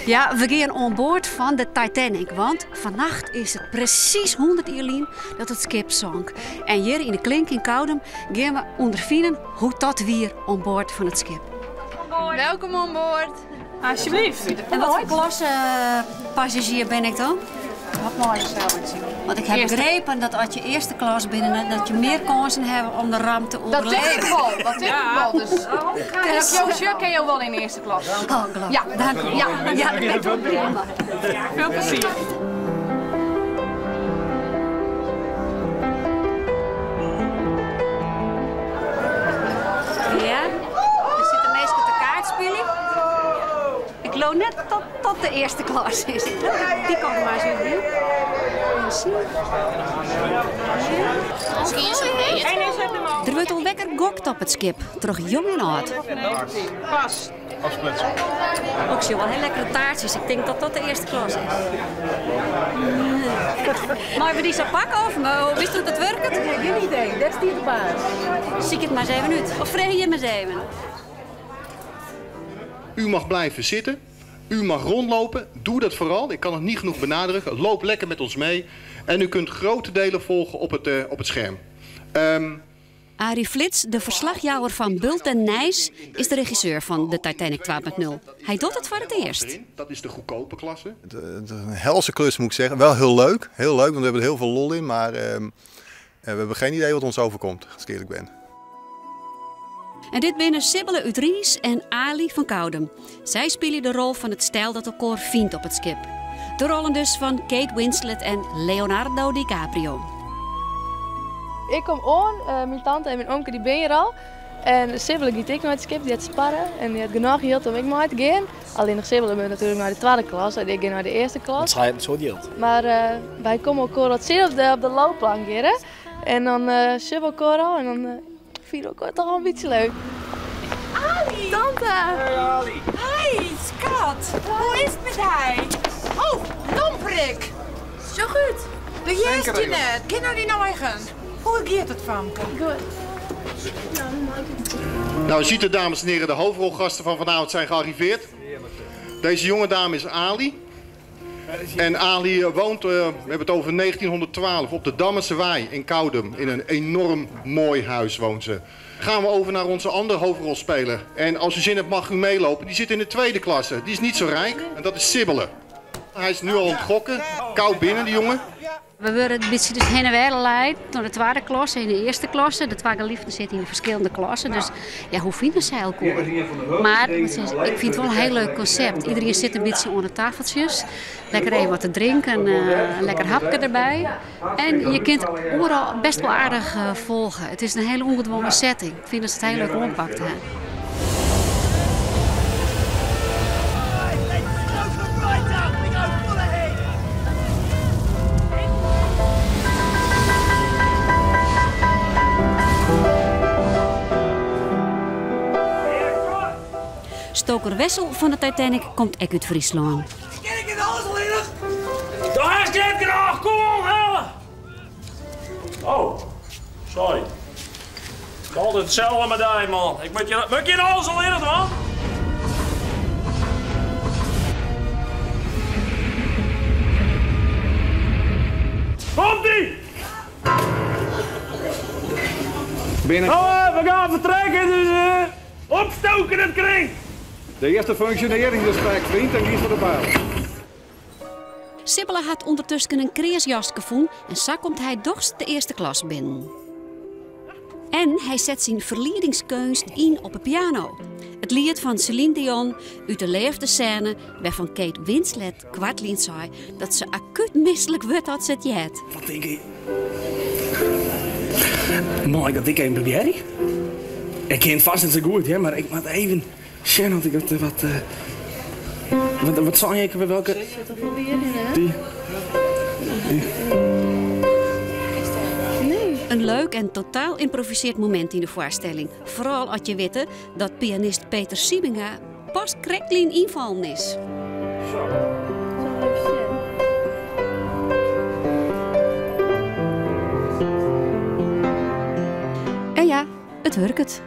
Ja, we gean oan board fan de Titanic, want fannacht is it presys 100 jier lyn dat it skip sonk. En hjir yn de Klink yn Koudum gean we ûnderfinen hoe't dat wie oan board fan it skip. Welkom oan board. Alsjeblieft. En wat foar klasse passazjier bin ik dan? Wat mei je sels útsjen. Want ik ha begrepen dat as je earste klas binne, dat je mear kânsen hawwe om de ramp te Dat tink ik oerlibjen. wol, dat tink ik wol. Dus as ik jo sjoch, kinne jo wol yn earste klas. Oh, gelokkich. Ja. Dank u. Ja. Ja, dat bin ik wol bliid mei. Veel plezier. Ja, der sitte minsken te kaartspyljen. Ik leau net dat dat de earste klas is. Dy kant mar ris even yn. Der wurdt al lekker gokt op it skip troch jong en âld. Pas. Oh, ik sjoch wol hiel lekkere taartsjes. Ik tink dat dat de earste klas is. Meie we dy sa pakke of witst hoe't it wurket? Gjin idee, dêr stiet de baas. Sykje it mar ris even út. Of freegje jim ris even. U mag blijven zitten. U mag rondlopen. Doe dat vooral. Ik kan het niet genoeg benadrukken. Loop lekker met ons mee. En u kunt grote delen volgen op het, uh, op het scherm. Um, Arie Flits, de ferslachjouwer fan Bulten Nijs, is de regisseur fan de Titanic 2.0. Hy docht it foar it earst. Dat is de goedkope klasse. Het is een helse klus moet ik zeggen. Wel heel leuk, heel leuk, want we hebben er heel veel lol in. Maar we hebben geen idee wat ons overkomt, als ik eerlijk ben. En dit binne Sibbele út Riis en Ali fan Koudum. Sy spylje de rol fan it stel dat elkoar fynt op it skip. De rollen dus fan Kate Winslet en Leonardo DiCaprio. Ik kom oan, myn tante en myn omke dy binne hjir al. En Sibbele giet ek nei it skip, dy hat sparre en dy hat genôch jild om ek mei te gean. Allinnich Sibbele moat natuerlik nei de twadde klas en ik gean nei de earste klas. Want sy hat in soad jild. Mar wy komme elkoar wat tsjin op de loopplank hjir. En dan sjogge we elkoar al en dan fine we elkoar toch al in bytsje leuk. Ali! Tante! Hey Ali! Hi, skat! Hoe is it mei dy? Oh, lomprik! Sjoch út! Do hearst dy net. Gean nei dyn eigen. Hoe giet it, famke? Goed. Nou, u ziet het, dames en heren, de hoofdrolgasten van vanavond zijn gearriveerd. Deze jonge dame is Ali. En Ali eh, woont, eh, we hebben het over 1912, op de Dammense Waai in Koudum. In een enorm mooi huis woont ze. Gaan we over naar onze andere hoofdrolspeler. En als u zin hebt mag u meelopen. Die zit in de tweede klasse. Die is niet zo rijk en dat is Sibbele. Hij is nu al aan het gokken. Koud binnen, die jongen. We wurde in bytsje dus hinne wer leid nei de twadde klasse en de earste klasse. De twa geliefden sitte yn de ferskillende klassen, dus ja, hoe fine sy elkoar? Mar ik fyn it wol in hiel leuk konsept. Iderien sit in bytsje oan de tafeltsjes, lekker even wat te drinken, in lekker hapke derby. En je kinst oeral best wol aardich folge. It is in hiele ûngedwongen setting. Ik fyn dat se it hiel leuk oanpakt ha. Stoker Wessel fan de Titanic komt ek út Fryslân. Kin ik it alles allinnich? Do hast net genôch, kom oanhelle! Oh, sorry. Altyd itselde mei dy, man. Ik moat je, moat ik je alles allinnich dwaan? Komt-ie! Binnen. Oh, we gaan vertrekken, dus uh, opstoken het kring! De eerste functioneringsgesprek, vriend, en kies voor de baan. Sibbele hat ûndertusken in kreas jaske fûn en sa komt hy dochs de earste klas binnen. En hy set syn ferliedingskeunst yn op 'e piano. It liet fan Céline Dion út de leafdessêne wêrfan Kate Winslet koartlyn sei dat se akút mislik wurdt as se it heart. Wat tink je? Mei ik dat ek even probearje? Ik kin it fêst net sa goed, hear, mar ik moat even sjen oft ik wat. Wat, wat, wat sei ik? Welke? Sit er wol hjir yn, hè? Dy. Nee. In leuk en totaal ymprovisearre momint yn de foarstelling. Foaral as je witte dat pianist Peter Siebenga pas krektlyn ynfallen is. Zo even sjen. En ja, it wurket.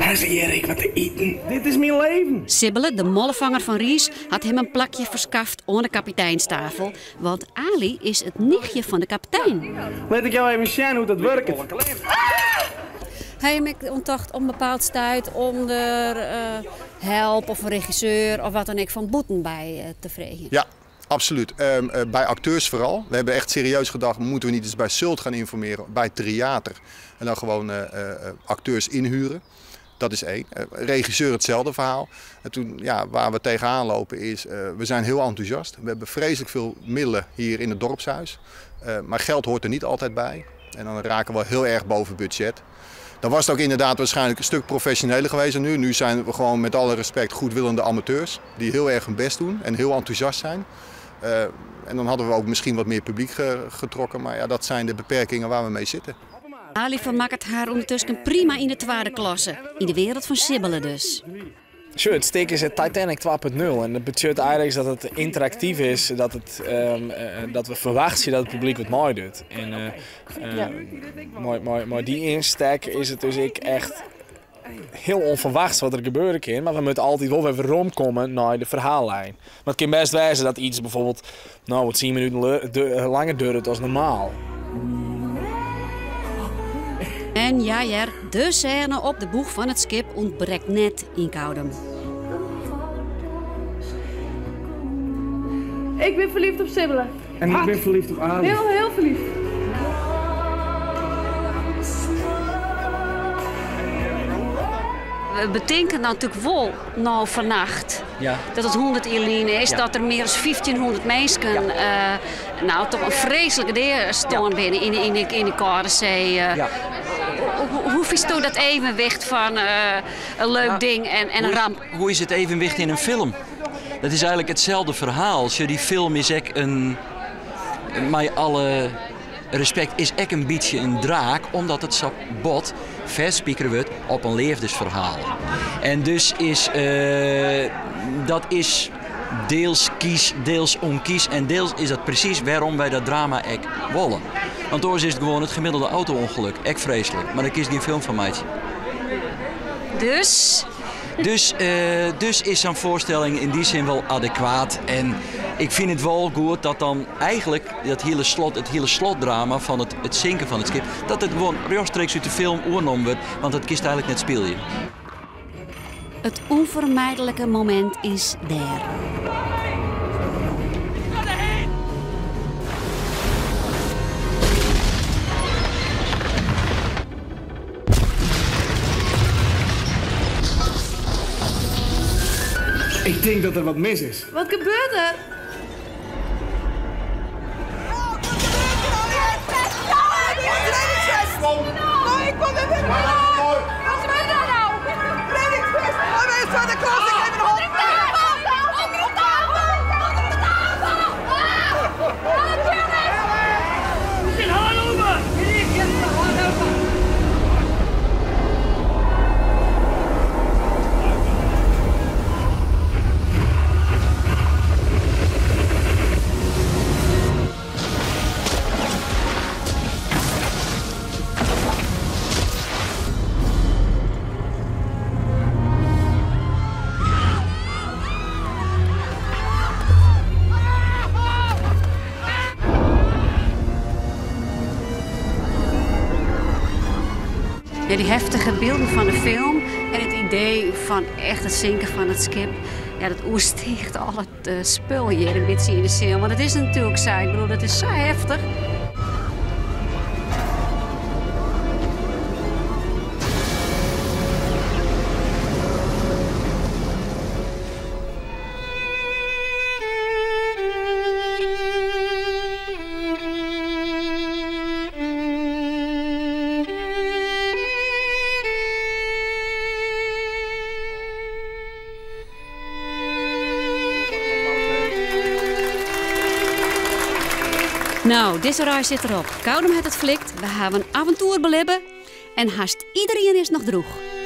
Ha se hjir ek wat te iten? Dit is myn leven! Sibbele, de mollefanger fan Riis, hat him in plakje ferskaft oan de kapiteinstafel, want Ali is it nichtje fan de kapitein. Lit ik jou even sjen hoe't dat wurket. Ha jim ek oan tocht om bepaald stuit om der help of in regisseur of wat dan ek fan bûten by te freegjen? Ja, absoluut. By akteurs foaral. We hebben echt serieus gedacht, moeten we niet eens bij Sult gaan informeren, bij Tryater. En dan gewoon akteurs inhuren. Dat is één. Regisseur hetzelfde verhaal. En toen, ja, waar we tegenaan lopen is, we zijn heel enthousiast. We hebben vreselijk veel middelen hier in het dorpshuis. Maar geld hoort er niet altijd bij. En dan raken we heel erg boven budget. Dan was het ook inderdaad waarschijnlijk een stuk professioneler geweest dan nu. Nu zijn we gewoon met alle respect goedwillende amateurs die heel erg hun best doen en heel enthousiast zijn. En dan hadden we ook misschien wat meer publiek getrokken. Maar ja, dat zijn de beperkingen waar we mee zitten. Ali vermakket har ûndertusken prima yn de twadde klasse. Yn de wereld fan Sibbele dus. Sjoch, it stik is it Titanic 2.0 en dat betsjut eigenlik dat it ynteraktyf is, dat we ferwachtsje dat it publyk wat meidocht. En mei dy ynstek is it dus ek echt hiel ûnferwachts wat der gebeure kin, mar we moatte altyd wol wer weromkomme nei de ferhaallijn. Mar it kin bêst wêze dat iets bijvoorbeeld no wat tsien minuten langer duorret as normaal. En ja hear, de sêne op de boech fan it skip ûntbrekt net yn Koudum. Ik bin ferliefd op Sibbele. En ik bin ferliefd op Ali. Hiel, hiel ferliefd. We betinke natuerlik wol no fannacht dat it 100 jier lyn is dat der mear as 1500 minsken no toch in freeslike dea stoarn binne yn de Kâlde See. Hoe fynsto dat evenwicht fan in leuk ding en in ramp? Hoe is it evenwicht yn in film? Dat is eigenlik itselde ferhaal. Sjoch, dy film is ek in, mei alle respekt, is ek in bytsje in draak, omdat it sa bot fêstspikere wurdt op in leafdesferhaal. En dus is dat is deels kies, deels ûnkies en deels is dat presys wêrom wy dat drama ek wolle. Want oars is it gewoan it gemiddelde auto-ûngelok, ek freeslik, mar dêr kinst gjin film fan meitsje. Dus? Dus, dus is sa'n foarstelling yn dy sin wol adekwaat. En ik fyn it wol goed dat dan eigenlik dat hiele slot, it hiele slotdrama fan it, it sinken fan it skip, dat it gewoan rjochtstreeks út de film oernommen wurdt, want dat kinst eigenlik net spylje. It ûnfermijdlike momint is dêr. Ik tink dat der wat mis is. Wat gebeurt der? Ja, dy heftige bylden fan de film en it idee fan echt it sinken fan it skip, ja, dat oerstiicht al it eh, spul hjir in bytsje yn de seal. Want it is natuerlik sa, ik bedoel, dat is sa heftich. No, dizze reis sit derop. Koudum hat it flikt, we hawwe in aventoer belibbe en hast iderien is noch drûch.